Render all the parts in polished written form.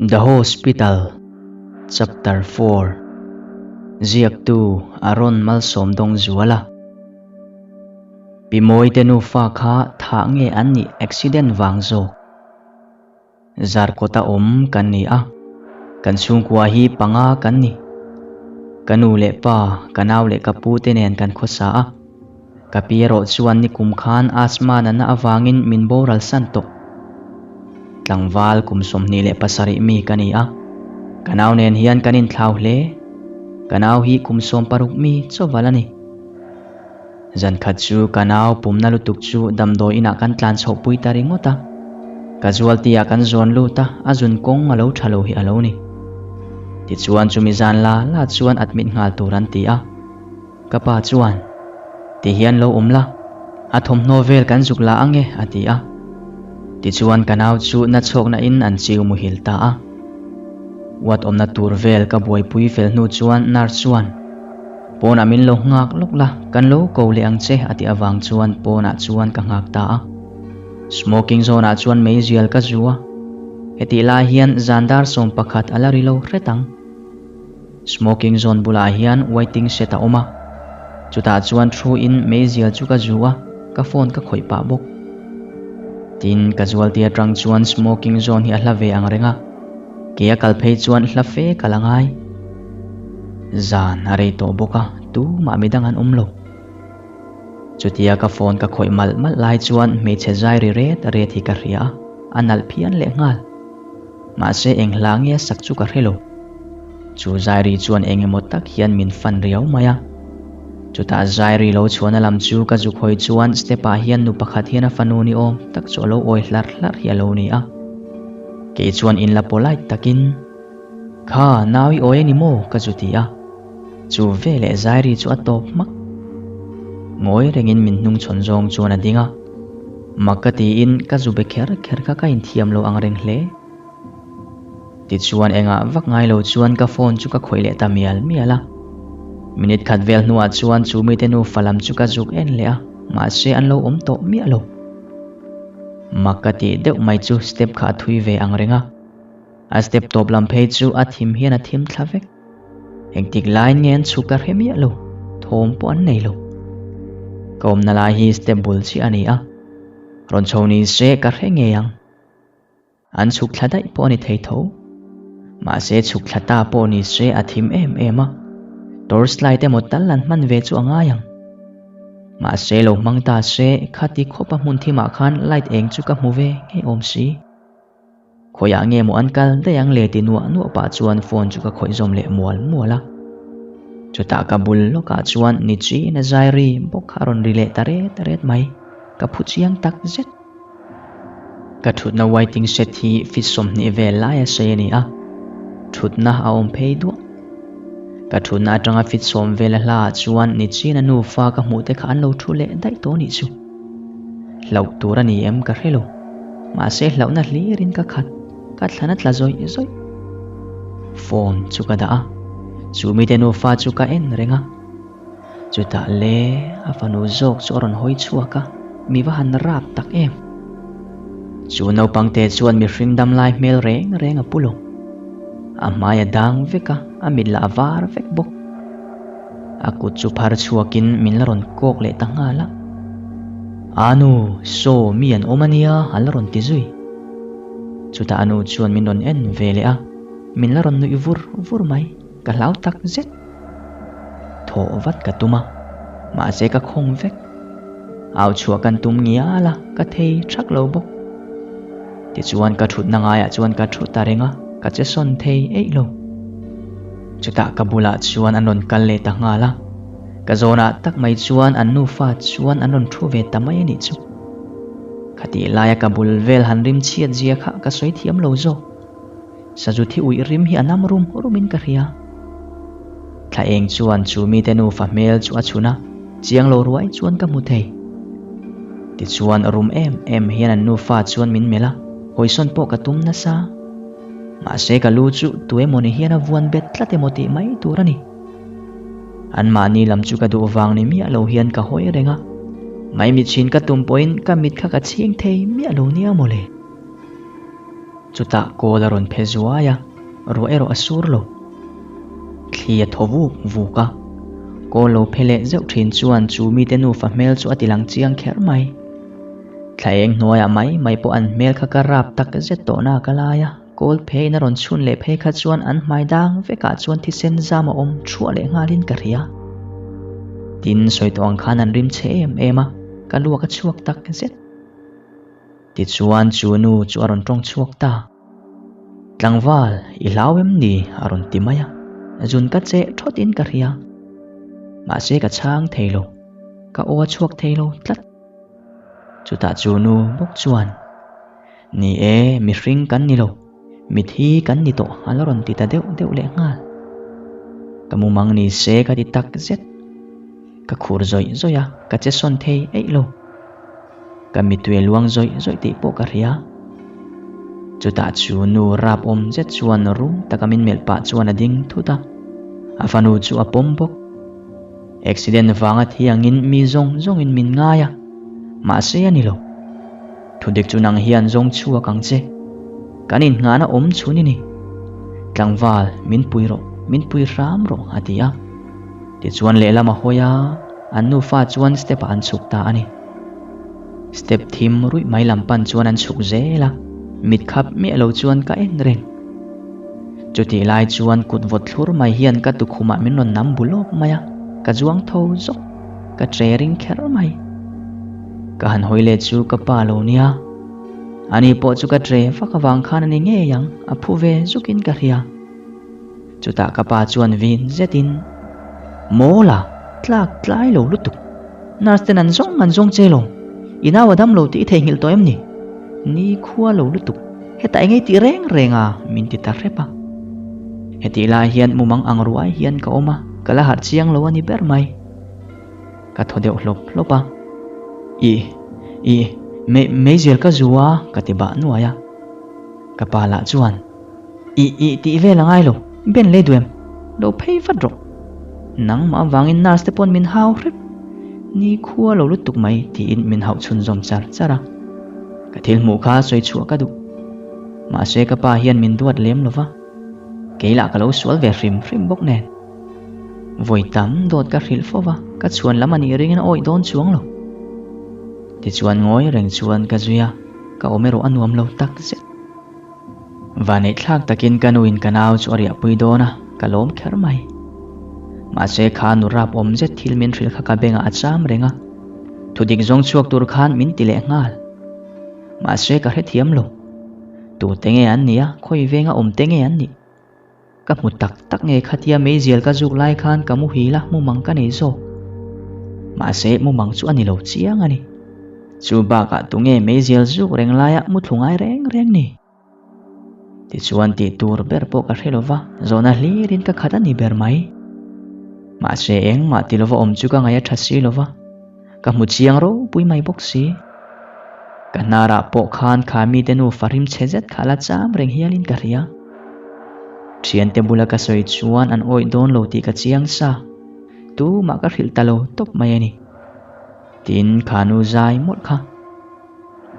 The Hospital Chapter 4 Ziaktu Aaron Malsawmdawngzuala Pi Mawite nufa kha thah nge an nih accident vang zawk? Zarkawta awm kan ni a, kan chhungkua hi panga kan ni. Ka nu leh pa, ka nau leh ka pu te nen kan khawsa a. Ka pi erawh chuan nikum khan asthma natna avangin min boral san tawh. Tlangval kum 27 mi ka ni a, ka nau nen hian kan inthlau hle. Ka nau hi kum 16 mi chawval a ni. Zan khat chu ka nau pumna lutuk chu damdawi inah kan tlan chhohpui ta ringawt a. Ka zualti-ah kan zawn lut a, a zun kawng a lo tha lo hi a lo ni. Tichuan chumi zan la la chuan admit nghal tur an ti a. Ka pa chuan, Ti hian lo awm la, a thawmhnaw vel kan zuk la ang e, a ti a. Tichuan ka nau chu na chhawkna in an chiu muhil ta a. Uat awmna tur vel ka buaipui fel hnu chuan nurse chuan, Pawnah min lo nghak lawk la, kan lo ko leh ang che, a tih avang chuan pawnah chuan ka nghak ta a. Smoking zone ah chuan meizial ka zu a. Hetih lai hian zan dar 11 a la ri lo hret ang. Smoking zone bulah hian waiting shed a awm a, chutah chuan thu in meizial chu ka zu a, ka phone ka khawih pah bawk. Tin, ka zualti atang chuan smoking zone hi a hla ve ang reng a, kei a kal phei chuan hla fe ka la ngai. Zan a rei tawh bawk a, tumah midang an awm lo. Chutia ka phone ka khawih malh malh lai chuan hmeichhe zai ri ret ret hi ka hria a, a nalh phian lehnghal. Mahse eng hla nge sak chu ka hre lo. Chu Zairi chuan eng emaw tak hian min fan riau mai a. Chutah Zairi lo chhuahna lam chu ka zuk hawi chuan step ah hian nu pakhat hian a fanu ni awm tak chu a lo awi hlarh hlarh hi a lo ni a. Kei chuan in la polite takin, Kha, nau i awi a ni maw? ka zu ti a. Chu veleh Zairi chu a tawp hmak. Ngawi rengin min hnungchhawn zawng chuan a ding a. Mak ka tiin ka zu be kher kher kha ka inthiam lo ang reng hle. Tichuan engah vak ngai lo chuan ka phone chu ka khawih leh ta mial mial a. Minute khat vel hnuah chuan chu mite nufa lam chu ka zuk en leh a, mahse an lo awm tawh miah lo. Mak ka tih deuh mai chu step kha a thui ve ang reng a. A step tawp lam phei chu a thim hian a thim thla vek. Engtik laiin nge an chhuk ka hre miah lo, thawm pawh an nei lo. Ka awmna lai hi step bul chiah a ni a, rawn chho ni se ka hre ngei ang. An chhuk thla daih pawh a ni thei tho. Mahse chhuk thla ta pawh ni se a thim em em a, torch light emaw tal an hman ve chu a ngai ang. Mahse lo hmang ta se khati khawpa hmun thimah khan light eng chu ka hmu ve ngei awm si. Khawiah nge maw an kal daih ang le ti nuah nuah pah chuan phone chu ka khawih zawm leh mual mual a. Chutah ka bul lawkah chuan ni chin a zai ri bawk kha a rawn ri leh ta ret ret mai, ka phu chiang tak zet. Ka thutna waiting shed hi feet 20 vel lai a sei a ni a, thutna a awm phei duah. Ka thutna atanga feet 10 vel a hla ah chuan ni chin a nufa ka hmuh te kha an lo thu leh daih tawh a nih chu. Hlauh tur a ni em ka hre lo. Mahse hlauhna hlirin ka khat, ka thlan a tla zawih zawih. Phone chu ka dah a, chu mite nufa chu ka en reng a. Chutah le a fanu zawk chu a rawn hawi chhuak a, mi va han rap tak em. Chu naupangte chuan mihring dam lai hmel reng reng a pu lo. A hmai a dang vek a, a mit lah a var vek bawk. A kut chu phar chhuakin min la rawn kawk leh ta nghal a. A nu, saw mi an awm a nia a la rawn ti zui. Chutah a nu chuan min rawn en ve leh a, min la rawn nuih vur vur mai, ka hlau tak zet. Thawh vat ka tum a, mahse ka khawng vek. Au chhuah kan tum ngial a, ka thei thak lo bawk. Tichuan ka thutna ngaiah chuan ka thu ta reng a, ka che sawn thei eih lo. Chutah ka bulah chuan an rawn kal leh ta nghal a, ka zawnah tak mai chuan an nufa chuan an rawn thu ve ta mai a nih chu. Khatih laia ka bul vel han rim chhiat zia kha ka sawi thiam lo zawk. Sazu thi uih rim hi a nam rum rumin ka hria. Thla eng chuan chu mite nufa hmel chu a chhun a, chiang lo ruai chuan ka hmu thei. Tichuan rum em em hian an nufa chuan min melh a, hawisawn pawh ka tum nasa. Mahse ka lu chu tuemawni hian a vuan bet tlat emaw tih mai tur a ni. Anmahni lam chu ka duh vang ni miah lo hian ka hawi reng a, maimit chhin ka tum pawhin ka mit kha ka chhing thei miah lo nia mawle. Chutah kawl a rawn phe zuai a, ruah erawh a sur lo. Thli a thaw vuk vuk a, kawl lo phe leh zeuh thin chuan chu mite nufa hmel chu a ti lang chiang kher mai. Thla eng hnuaiah mai mai pawh an hmel kha ka rap tak zet tawh na ka lai a, kawl phe in a rawn chhun leh phei kha chuan an hmai dang vekah chuan thisen zam a awm thuah leh nghalin ka hria. Tin, sawi tawh ang khan an rim chhe em em a, ka luak a chhuak tak zet. Tichuan chu nu chu a rawn tawng chhuak ta. Tlangval, i hlau em ni? a rawn ti mai a, zun ka cheh thawt in ka hria. Mahse ka chhang thei lo, ka aw a chhuak thei lo tlat. Chutah chu nu bawk chuan, Ni e, mihring kan ni lo, mithi kan ni tawh a la rawn ti ta deuh deuh leh nghal. Ka mumang ni se ka ti tak zet. Ka khur zawih zawih a, ka che sawn thei eih lo. Ka mittui a luang zawih zawih tih pawh ka hria. Chutah chu nu rap awm zet chuan rum taka min melh pah chuan a ding thut a, a fanu chu a pawm bawk. Accident vanga thi angin mi zawng zawngin min ngai a, mahse a ni lo. Thudik chu nang hian zawng chhuak ang che. Kan innghahna awm chhun i ni. Tlangval, min pui rawh, min pui hram rawh, a ti a. Tichuan lehlam a hawi a, an nufa chuan step ah an chhuk ta a ni. Step thim ruih mai lam pan chuan an chhuk zel a, mit khap miah lo chuan ka en reng. Chutih lai chuan kut vawt thlur mai hian ka tukhumah min rawn nam bu lawp mai a, ka zuang tho zawk, ka tre ring kher mai. Ka han hawi leh chu ka pa lo nia, ani pawh chu ka tre vak avang khan a ni ngei ang, a phu ve zukin ka hria. Chutah ka pa chuan vin zetin, Mawla, tlak tlai lo lutuk. Nurse ten an zawng an zawng che lo. I nau a dam lo tih i theihnghilh tawh em ni? Ni khua lo lutuk. Hetah engei tih reng reng a, min ti ta hrep a. Hetih lai hian mumang ang ruai hian ka awm a, ka la harh chiang lo a ni ber mai. Ka thaw deuh hlawp hlawp a. Ih, ih, mei, meizial ka zu a, ka ti bah nuai a. Ka pa lah chuan. Ih ih tih vel a ngai lo, Ben lei duh em? Lo phei vat rawh. Nangmah avangin nurse te pawn min hau hrep. Ni khua lo lutuk mai tiin min hauh chhunzawm char char a. Ka thil hmuh kha sawi chhuah ka duh. Mahse ka pa hian min duat lem lo va, kei lah ka lo sual ve hrim hrim bawk nen. Vawi tam dawt ka hrilh fo va, ka chhuan lam a nih ringin a awih dawn chuang lo. Tichuan ngawi reng chuan ka zui a, ka awm erawh a nuam lo takzet. Vaneih thlak takin ka nuin ka nau chu a riahpui dawn a, ka lawm kher mai. Mahse kha nu rap awm zet thil min hrilh kha ka bengah a cham reng a, thudik zawng chhuak tur khan min ti leh nghal. Mahse ka hrethiam lo. Tute nge an nih a, khawi venga awm te nge an nih? Ka hmu tak tak nge khatia meizial ka zuk lai khan ka muhil a, mumang ka nei zawk. Mahse mumang chu a ni lo chiang a ni. Chu bakah tunge meizial zuk reng laia muthlu ngai reng reng ni? Tichuan tih tur ber pawh ka hre lo va, zawhna hlirin ka khat a ni ber mai. Mahse engmah ti lova awm chu ka ngaih a tha si lo va, ka hmu chiang ropui mai bawk si. Ka hnarah pawh khan kha mite nu fahrim chhe zet kha la cham reng hialin ka hria. Thiante bula ka sawi chuan an awih dawn lo tih ka chiang sa. Tumah ka hrilh ta lo tawp mai a ni. Tin, kha nu zai mawlh kha.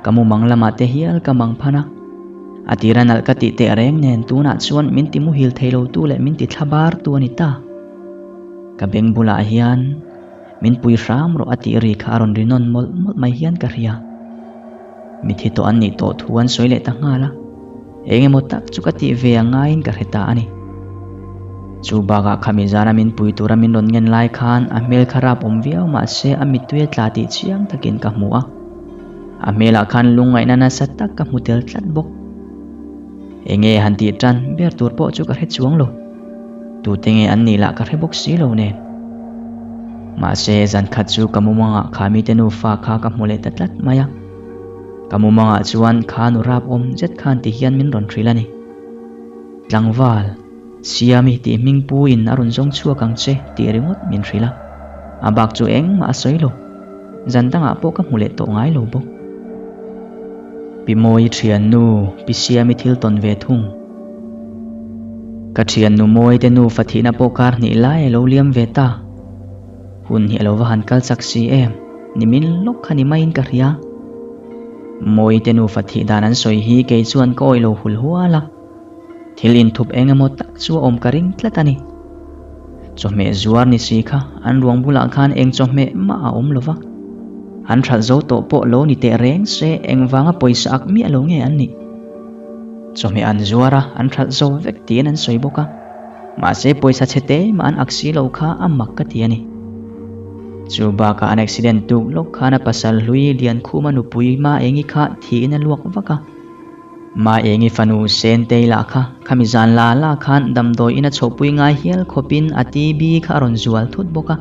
Ka mumang lamah te hial ka mang phan a. A tira nalh ka tih teh reng nen tunah chuan min ti muhil thei lo tu leh min ti thla bar tu a ni ta. Ka beng bulah hian min pui hram rawh a tih ri kha a rawn ri nawn mawlh mawlh mai hian ka hria. Mithi tawh an nih tawh thu an sawi leh ta nghal a. Eng emaw tak chu ka tih ve a ngaiin ka hre ta a ni. Chu bakah khami zana min pui tura min rawn ngen lai khan a hmel kha rap awm viau mahse a mittui a tla tih chiang takin ka hmu a. A hmelah khan lungngaihna nasa tak ka hmu tel tlat bawk. Enge han tih tan ber tur pawh chu ka hre chuang lo. Tute nge an nih lah ka hre bawk si lo nen. Mahse zan khat chu ka mumangah kha mite nufa kha ka hmu leh ta tlat mai a. Ka mumangah chuan kha nu rap awm zet khan ti hian min rawn hrilh a ni. Tlangval, Siami tih hming pu in a rawn zawng chhuak ang che tih ringawt min hrilh a. A bak chu engmah a sawi lo. Zan dangah pawh ka hmu leh tawh ngai lo bawk. Pi Mawi thiannu, Pi Siami thil tawn ve thung. Ka thiannu Mawi te nufa thihna pawh kar hnih lai a lo liam ve ta. Hun hi a lo va han kal chak si em? Ni min lawk kha ni maiin ka hria. Mawite nufa thih dan an sawi hi kei chuan ka awih lo hul hual a. Thil inthup eng emaw tak chu a awm ka ring tlat a ni. Chawhmeh zuar ni si kha an ruang bulah khan eng chawhmeh mah a awm lo va. An hralh zo tawh pawh lo ni teh reng se engvanga pawisa ak miah lo nge an nih. Chawhmeh an zuar a, an hralh zo vek tiin an sawi bawk a. Mahse pawisa chhe te mah an ak si lo kha a mak ka ti a ni. Chu bakah an accident tuk lawk khan a pasal hlui Liankhuma nupui Maengi kha thiin a luak vak a. Maengi fanu Sentei lah kha khami zan la la khan damdawi in a chhohpui ngai hial khawpin a TB kha a rawn zual thut bawk a.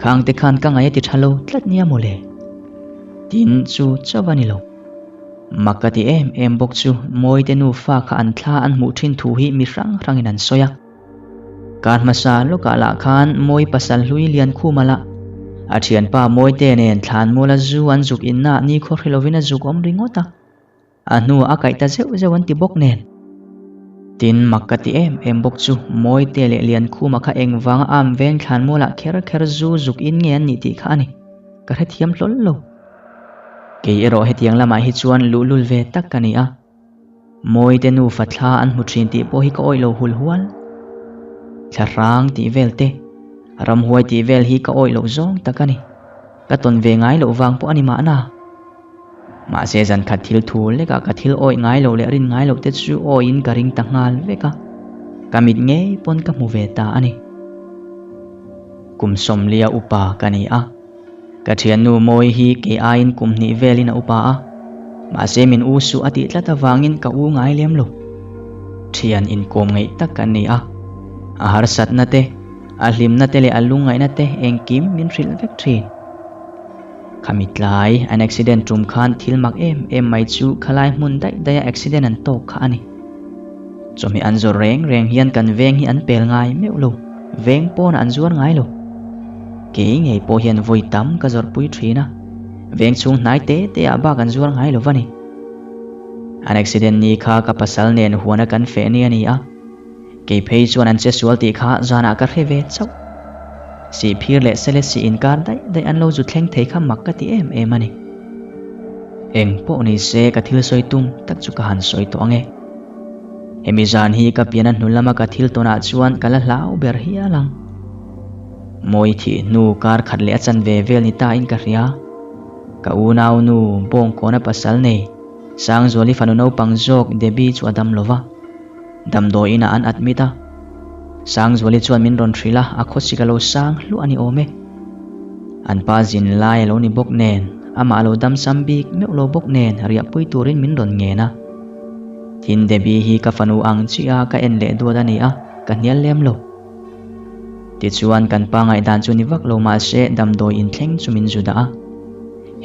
Khangte khan ka ngaih a ti tha lo tlat nia mawle. Tin chu chauh a ni lo. Mak ka ti em em bawk chu Mawite nufa kha an thla an hmuh thin thu hi mi hrang hrangin an sawi a. Kar hmasa lawkah lah khan Mawi pasal hlui Liankhuma lah a thianpa Mawite nen thlanmuala zu an zuk inna nikhua hre lovin a zuk awm ringawt a, a hnuah a kaih ta zeuh zeuh an ti bawk nen. Tin, mak ka ti em em bawk chu Mawite leh Liankhuma kha engvanga am veng thlanmualah kher kher zu zuk in nge an nih tih kha a ni. Ka hrethiam hlawl lo. Kei erawh hetiang lamah hi chuan luhlul ve tak ka ni a. Mawite nufa thla an hmu thin tih pawh hi ka awih lo hul hual. Thla hrang tih vel te, ramhuai tih vel hi ka awih loh zawng tak a ni. Ka tawn ve ngai loh vang pawh a ni mahna. Mahse zan khat thil thu lekah ka thil awih ngai loh leh rin ngai loh te chu awiin ka ring ta nghal vek a. Ka mit ngei pawn ka hmu ve ta a ni. Kum sawmlia upa ka ni a. Ka thiannu Mawi hi kei aiin kum hnih velin a upa a, mahse min u suh a tih tlat avangin ka u ngai lem lo. Thian inkawm ngeih tak kan ni a, a harsatna te, a hlimna te leh a lungngaihna te engkim min hrilh vek thin. Khami tlai an accident tum khan thil mak em em mai chu khalai hmun daih daiha accident an tawk kha a ni. Chawhmeh an zawrh reng reng hian kan veng hi an pel ngai meuh lo, veng pawnah an zuar ngai lo. Kei ngei pawh hian vawi tam ka zawrhpui thin a, veng chhung hnai te te ah bak an zuar ngai lo va ni. An accident ni kha ka pasal nen huana kan feh ni a ni a, kei phei chuan an che sual tih kha zanah ka hre ve chauh. Sihphir leh sele sih inkar daih daih an lo zu thleng thei kha mak ka ti em em a ni. Eng pawh ni se ka thil sawi tum tak chu ka han sawi tawh ang e. Hemi zan hi ka pian a hnu lama ka thil tawnah chuan ka la hlau ber hial ang. Mawi thih hnu kar khat leh a chanve vel ni ta in ka hria. Ka unau nu Bawngkawna pasal nei Sangzuali fanu naupang zawk Debbie chu a dam lo va. Damdawi inah an admit a. Sangzuali chuan min rawn hrilh a, a khawsik a lo sang hluah a ni awm e. An pa zin lai a lo ni bawk nen, amah a lo damsam bik meuh lo bawk nen riahpui turin min rawn ngen a. Tin Debbie hi ka fanu ang chiah a ka en leh duat a ni a, ka hnial lem lo. Tichuan kan pa ngaihdan chu ni vak lo mahse damdawi in thleng chu min zu dah a.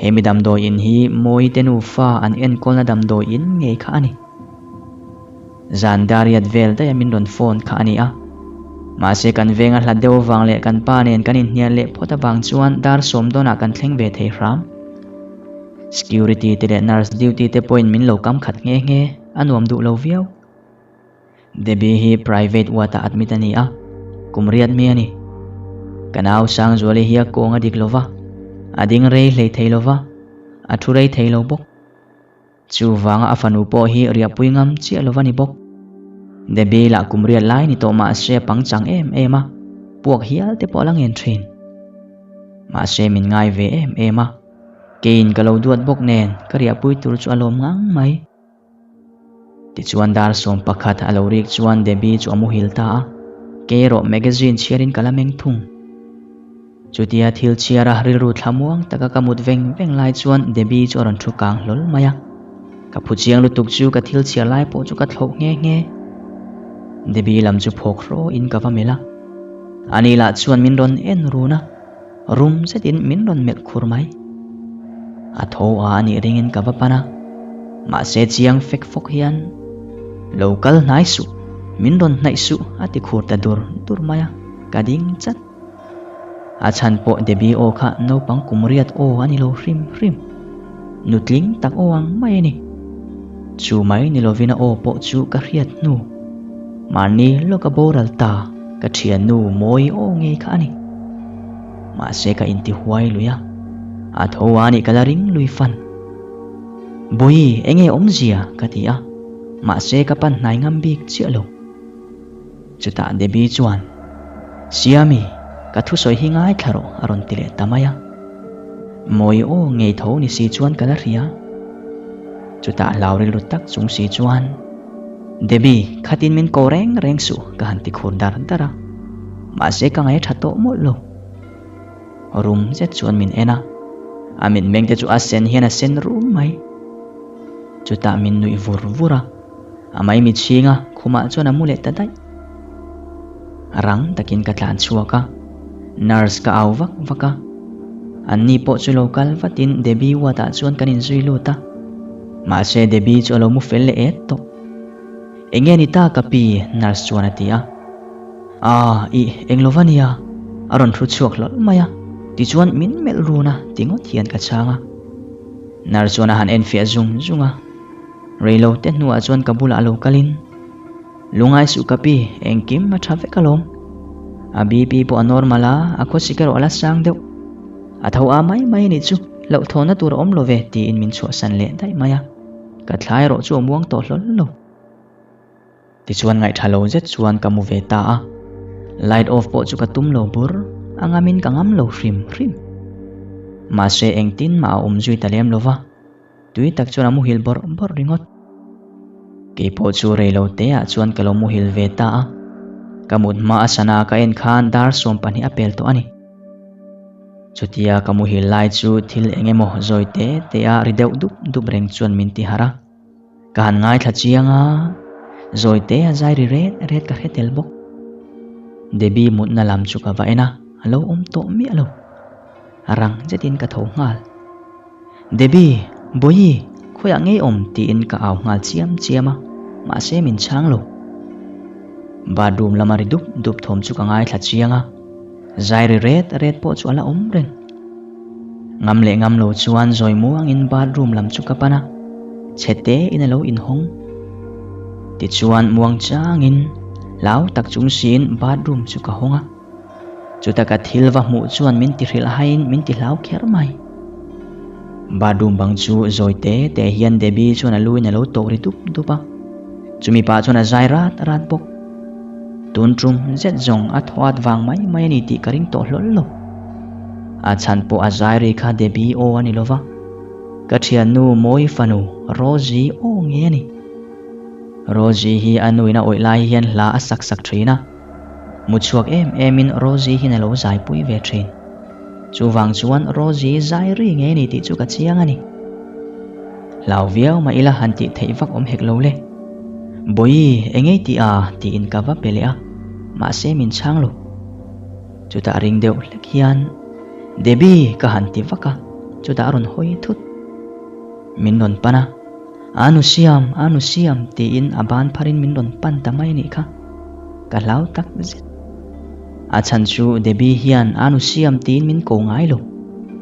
He mi damdawi in hi Mawite nufa an enkawlna damdawi in ngei kha a ni. Zan dariat vel daih a min rawn phone kha a ni a. Mahse kan veng a hlat deuh avang leh kan pa nen kan inhnial leh phawt avang chuan dar sawm dawnah kan thleng ve thei hram. Security te leh nurse duty te pawhin min lo kam khat nghe nghe, a nuam duh lo viau. Debbie hi private ward ah admit a ni a, kum riat mi a ni. Ka nau Sangzuali hi a kawng a dik lo va, a ding rei hlei thei lo va, a thu rei thei lo bawk. Chuvanga a fanu pawh hi riahpui ngam chiah lo va ni bawk. Debbie lah kum riat lai ni tawh mahse a pangchang em em a, puak hial te pawh a la ngen thin. Mahse min ngai ve em em a, keiin ka lo duat bawk nen ka riahpui tur chu a lawm ngang mai. Tichuan dar 11 a lo rik chuan Debbie chu a muhil ta a, kei erawh magazine chhiarin ka la meng thung. Chutia thil chhiara rilru thlamuang taka ka mut veng veng lai chuan Debbie chu a rawn thu kang hlawl mai a. Ka phu chiang lutuk chu ka thil chhiar lai pawh chu ka thlauh nghe nghe. Debbie lam chu phawk hrawin ka va melh a. Ani lah chuan min rawn en run a, rum zetin min rawn melh khur mai. A tho a anih ringin ka va pan a, mahse chiang fek fawk hian, Lo kal hnai suh, min rawn hnaih suh a ti khur ta dur dur mai a, ka ding chat. A chhan pawh Debbie aw kha naupang kum riat aw a ni lo hrim hrim. Nutling tak aw ang mai a ni. Chu mai ni lovin a aw pawh chu ka hriat hnu. Mahni lawka boral ta ka thiannu mawi aw ngei kha a ni. Mahse ka inti huai lui a, a tho a nih ka la ring lui fan. Bawihi, enge awmzia? ka ti a, mahse ka pan hnai ngam bik chiah lo. Chutah Debbie chuan, Siami, ka thusawi hi ngaithla rawh a rawn ti leh ta mai a. Mawi aw ngei tho ni si chuan ka la hria. Chutah hlau rilru tak chung si chuan, Debbie, khatin min ko reng reng suh ka han ti khur dar dar a. Mahse ka ngaih tha tawh mawlh lo. Rum zet chuan min en a, a mitmeng te chu a sen hian a sen rum mai. Chutah min nuih vur vur a, a maimi chhing a, khumah chuan a mu leh ta daih. Rang takin ka tlan chhuak a, nurse ka au vak vak a. Anni pawh chu lo kal vatin Debbie ward ah chuan kan inzui lut a. Mahse Debbie chu a lo mu fel leh et tawh. Enge ni ta ka pi? Nurse chuan a ti a. Aah, ih, eng lo va nia, a rawn thu chhuak hlawl mai a, tichuan min melh run a ti ngawt hian ka chhang a. Nurse chuan a han enfiah zung zung a, reilo te hnuah chuan ka bulah lo kalin, Lungai suh ka pi, engkim a tha vek alawm. A BP pawh a normal a, a khawsik erawh a la sang deuh. A tho a mai mai a nih chu, hlauhthawnna tur a awm lo ve, tiin min chhuahsan leh daih mai a. Ka thla erawh chu a muang tawh hlawl lo. Tichuan ngaihtha lo zet chuan ka mu ve ta a, light off pawh chu ka tum lo bur, a ngamin ka ngam lo hrim hrim. Mahse engtin mah a awm zui ta lem lo va, tui tak chuan a muhil bawrh bawrh ringawt. Keipawh chu rei lo te ah chuan ka lo muhil ve ta a, ka mut hma a sana ka en khan dar 12 a pel tawh a ni. Chutia ka muhil lai chu thil eng emaw zawi te te a ri deuh dup dup reng chuan min ti harh a. Ka han ngaithla chiang a, zawi te a zai ri ret ret ka hre tel bawk. Debbie mutna lam chu ka va en a, a lo awm tawh miah lo. A rang zetin ka tho nghal. Debbie, Bawihi, khawiah ngei awm tiin ka au nghal chiam chiam a, mahse min chhang lo. Bathroom lama ri dup dup thawm chu ka ngaithla chiang a. Zai ri ret ret pawh chu a la awm reng. Ngam leh ngam lo chuan zawi muangin bathroom lam chu ka pan a, chhe te in a lo inhawng. Tichuan muang changin hlau tak chung siin bathroom chu ka hawng a. Chuta ka thil va hmuh chuan min ti hrilh haiin min ti hlau kher mai. Bathroom bang chu zawi te te hian Debbie chuan a lu in a lo tawk ri dup dup a. Chumi pah chuan a zai rat rat bawk. Tun tum zet zawng a thaw at vang mai mai a ni tih ka ring tawh hlawl lo. A chhan pawh a zai ri kha Debbie aw a ni lova, ka thiannu Mawi fanu Rosie aw nge a ni. Rosie hi a nuin a awih lai hian hla a sak sak thin a, mu chhuak em emin Rosie hian a lo zaipui ve thin. Chuvang chuan Rosie zai ri nge a ni tih chu ka chiang a ni. Hlau viau mah ila han tih theih vak awm hek lo le. Bawihi, engei tih a? tiin ka va pe leh a, mahse min chhang lo. Chutah ring deuh hlek hian, Debbie ka han ti vak a, chutah a rawn hawi thut. Min rawn pan a, A nu siam, a nu siam tiin a ban pharin min rawn pan ta mai a nih kha. Ka hlau tak zet. A chhan chu Debbie hian a nu siam tiin min ko ngai lo,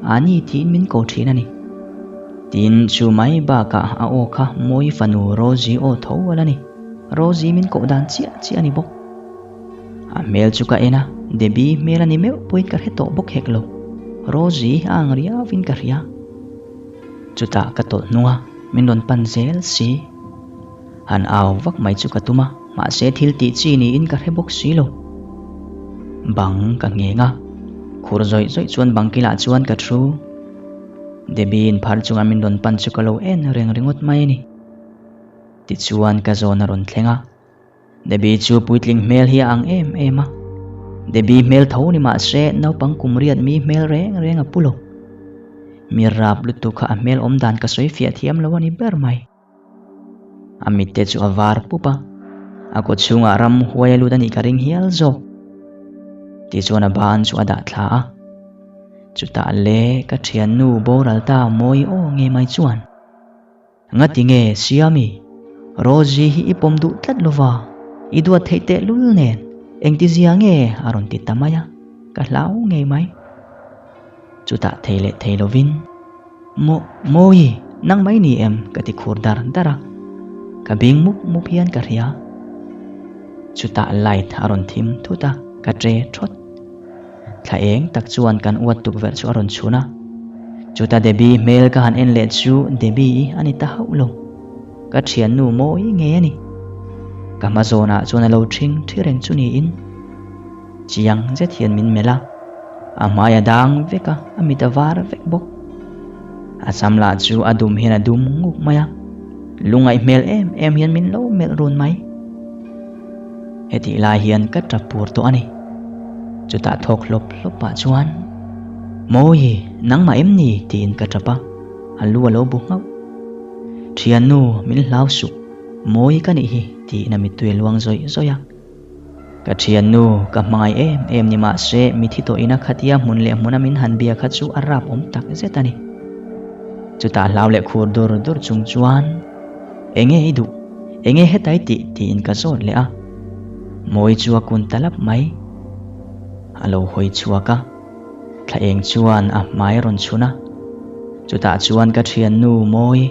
a ni tiin min ko thin a ni. Tin, chu mai bakah a aw kha Mawi fanu Rosie aw tho a la ni. Rosie min koh dan chiah chiah a ni bawk. A hmel chu ka en a, Debbie hmel a ni meuh pawhin ka hre tawh bawk hek lo. Rosie a ang riauin ka hria. Chutah ka tawlh hnung a, min rawn pan zel si. Han au vak mai chu ka tum a, mahse thil tih chi niin ka hre bawk si lo. Bang ka ngheng a, khur zawih zawih chuan bang kilah chuan ka thu. Debbie in phar chunga min rawn pan chu ka lo en reng ringawt mai a ni. Tichuan ka zawn a rawn thleng a, Debbie chu puitling hmel hi a ang em em a. Debbie hmel tho ni mah se naupang kum riat mi hmel reng reng a pu lo. Mi rap lutuk kha a hmel awm dan ka sawi fiah thiam lo a ni ber mai. A mitte chu a var pup a, a kaw chhungah ram huai a lut a nih ka ring hial zawk. Tichuan a ban chu a dah thla a. Chutah le ka thiannu boral ta mawi aw nge mai chuan. Ngati nge Siami, Rosie hi i pawm duh tlat lova, i duat theih teh lul nen, engtizia nge a rawn ti ta mai a, ka hlau ngei mai. Chutah thei leh thei lovin, Maw, Mawi, nang mai ni em? ka ti khur dar dar a. Ka bing mup mup hian ka hria. Chutah light a rawn thim thut a, ka tre thawt. Thla eng tak chuan kan uat tukverh chu a rawn chhun a. Chuta Debbie hmel ka han en leh chu Debbie-i a ni ta hauh lo. Ka thiannu mawi ngei a ni. Ka hma zawnah chuan a lo ṭhing ṭhi reng chu niin chiang zet hian min melh a, a hmai a dang vek a, a mit a var vek bawk. A sam lah chu a dum hian a dum nguk mai a, lungaih hmel em em hian min lo melh run mai. Hetih lai hian ka tap pur tawh a ni. Chutah thawk hlawp hlawp pah chuan, Mawi, nangmah em ni? tiin ka tap a, a lu a lo bu nghauh. Thiannu, min hlau suh, Mawi ka nih hi, tiin a mittui a luang zawih zawih a. Ka thiannu, ka hmangaih em em ni mahse mithi tawh ina khatia hmun leh hmuna min han bia kha chu a rap awm tak zet a ni. Chutah hlau leh khur dur dur chung chuan, Enge i duh? Enge hetai tih? tiin ka zawt leh a. Mawi chu a kun ta lap mai. A lo hawi chhuak a, thla eng chuan a hmai a rawn chhun a. Chutah chuan ka thiannu Mawi,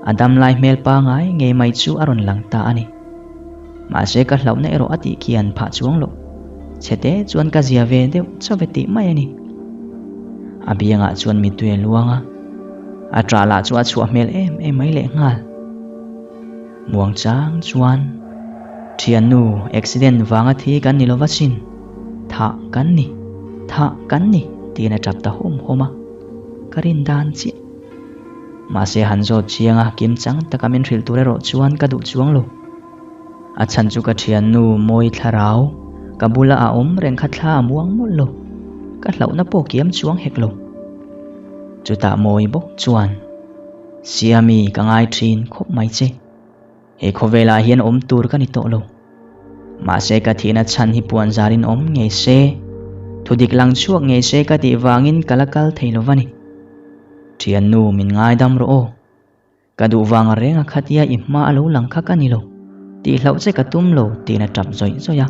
a damlai hmel pangai ngei mai chu a rawn lang ta a ni. Mahse ka hlauhna erawh a tih khian phah chuang loh. Chhete chuan ka zia ve deuh chauh e tih mai a ni. A biangah chuan mittui a luang a, a ṭah lah chu a chhuah hmel em em mai leh nghal. Muang chang chuan, Thiannu, accident vanga thi kan ni lova sin, thah kan ni, thah kan ni tiin a ṭap ta hawm hawm a, ka rin dan chiah. Mahse han zawt chiang a, kim chang taka min hrilh tur erawh chuan ka duh chuang lo. A chhan chu ka thiannu Mawi Thlarau, ka bula a awm reng kha thla a muang mawlh lo. Ka hlauhna pawh kiam chuang hek lo. Chutah Mawi bawk chuan, Siami ka ngai thin khawp mai che. He khawvelah hian awm tur ka ni tawh lo. Mahse ka thihna chhan hi puan zarin awm ngei se, thudik lang chhuak ngei se ka tih vangin ka la kal thei lo va ni. Thiannu min ngaidam rawh aw. Ka duh vang reng a khatia i hma a lo lang kha ka ni lo. Tih hlauh che ka tum lo tiin a tap zawih zawih a.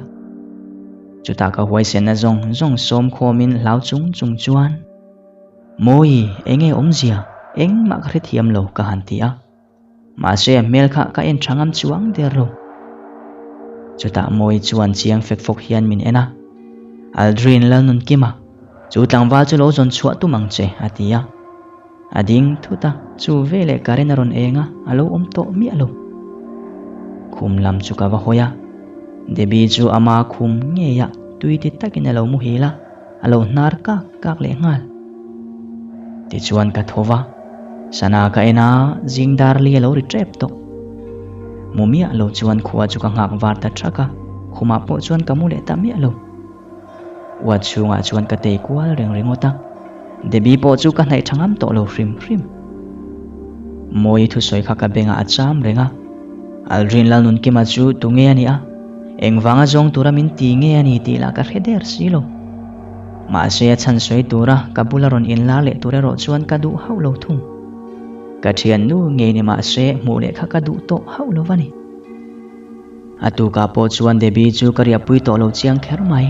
Chutah ka huaisenna zawng zawng sawm khawmin hlau chung chung chuan, Mawi, enge awmzia? Engmah ka hrethiam lo ka han ti a. Mahse a hmel kha ka en tha ngam chuang der lo. Chutah Mawi chuan chiang fek fawk hian min en a, Aldrin Lalnunkima, chu tlangval chu lo zawn chhuah tum ang che, a ti a. A ding thut a, chu veleh current a rawn eng a, a lo awm tawh miah lo. Khum lam chu ka va hawi a, Debbie chu ama khum ngeiah tui ti takin a lo muhil a. A lo hnar kak kak leh nghal. Tichuan ka tho va, sana ka en a, zing dar li a lo ri tep tawh. Mu miah lo chuan khua chu ka nghak var ta thak a, khumah pawh chuan ka mu leh ta miah lo. Uat chhungah chuan ka tei kual reng ringawt a, Debbie pawh chu ka hnaih tha ngam tawh lo hrim hrim. Mawi thusawi kha ka bengah a cham reng a, Aldrin Lalnunkima chu tunge a nih a? Engvanga zawng tura min ti nge a ni tih lah ka hre der si lo. Mahse a chhan sawi tura ka bula rawn inlar leh tur erawh chuan ka duh hauh lo thung. Ka thiannu ngei ni mahse hmuh leh kha ka duh tawh hauh lo va ni. A tukah pawh chuan Debbie chu ka riahpui tawh lo chiang kher mai.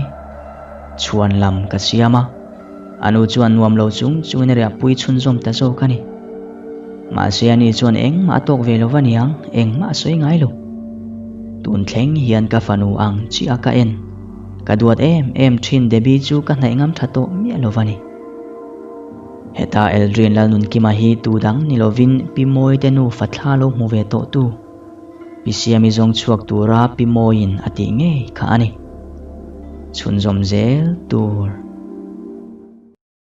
Chhuan lam ka siam a. A nu chuan nuam lo chung chungin a riahpui chhunzawm ta zawk a ni. Mahse ani chuan engmah a tawk ve lo va niang, engmah a sawi ngai lo. Tun thleng hian ka fanu ang chiah ka en. Ka duat em em thin Debbie chu ka hnaih ngam tha tawh miah lo va ni. Heta Eldrin Lalnunkima hi tu dang ni lovin Pi Mawite nu fathla lo hmu ve tawh tu. Pi Siami zawng chhuak tura Pi Mawiin a tih ngei kha a ni. Chhunzawm zel tur.